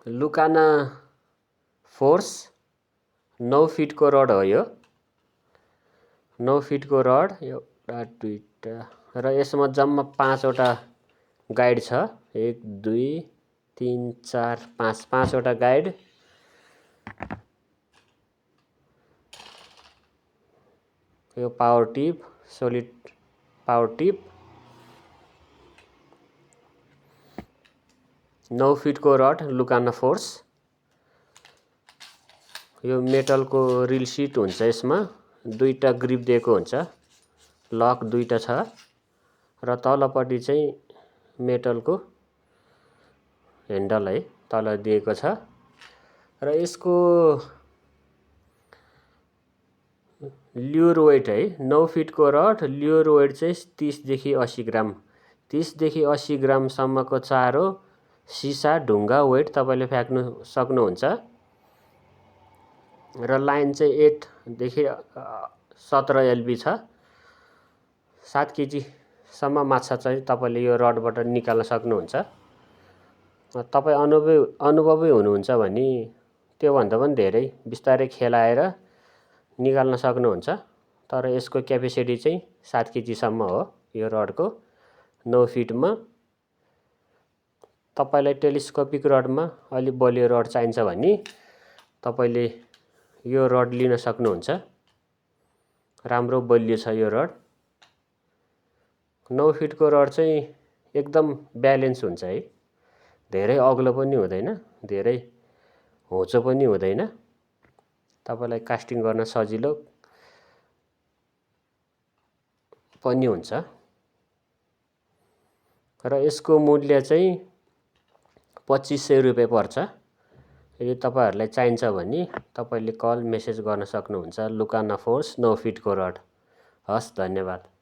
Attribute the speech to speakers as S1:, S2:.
S1: लुकाना force 9 फिटको rod हो यो। 9 फिटको रड, एउटा दुईटा र यसमा जम्मा 5 वटा गाइड छ। 1 2 3 4 5 5 वटा गाइड। यो power tip, solid power tip. 9 फिटको रड लुकाना फोर्स। यो मेटलको रिल सिट हुन्छ। यसमा दुईटा ग्रिप दिएको हुन्छ, लक दुईटा छ र तलपट्टि चाहिँ मेटलको ह्यान्डल है तल दिएको छ। र यसको ल्युर वेट है 9 फिटको रड, ल्युर वेट चाहिँ 30 देखि 80 ग्राम। 30 देखि 80 ग्रामसम्मको चारो सिसा ढुङ्गा वेट तपाईँले फ्याँक्नु सक्नुहुन्छ। र लाइन चाहिँ 8 देखि 17 एलबी छ। 7 केजीसम्म माछा चाहिँ तपाईँले यो रडबाट निकाल्न सक्नुहुन्छ। तपाईँ अनुभवी हुनुहुन्छ भने त्योभन्दा पनि धेरै बिस्तारै खेलाएर निकाल्न सक्नुहुन्छ। तर यसको क्यापेसिटी चाहिँ 7 केजीसम्म हो यो रडको। 9 फिटमा तपाईँलाई टेलिस्कोपिक रडमा अलिक बलियो रड चाहिन्छ भने तपाईँले यो रड लिन सक्नुहुन्छ। राम्रो बलियो छ यो रड। 9 फिटको रड चाहिँ एकदम ब्यालेन्स हुन्छ है। धेरै अग्लो पनि हुँदैन, धेरै होचो पनि हुँदैन। तपाईँलाई कास्टिङ गर्न सजिलो पनि हुन्छ। र यसको मूल्य चाहिँ 2500 रुपियाँ पर्छ। यदि तपाईहरुलाई चाहिन्छ भने तपाईले कल मेसेज गर्न सक्नुहुन्छ। लुकाना फोर्स 9 फिटको रड। हस्, धन्यवाद।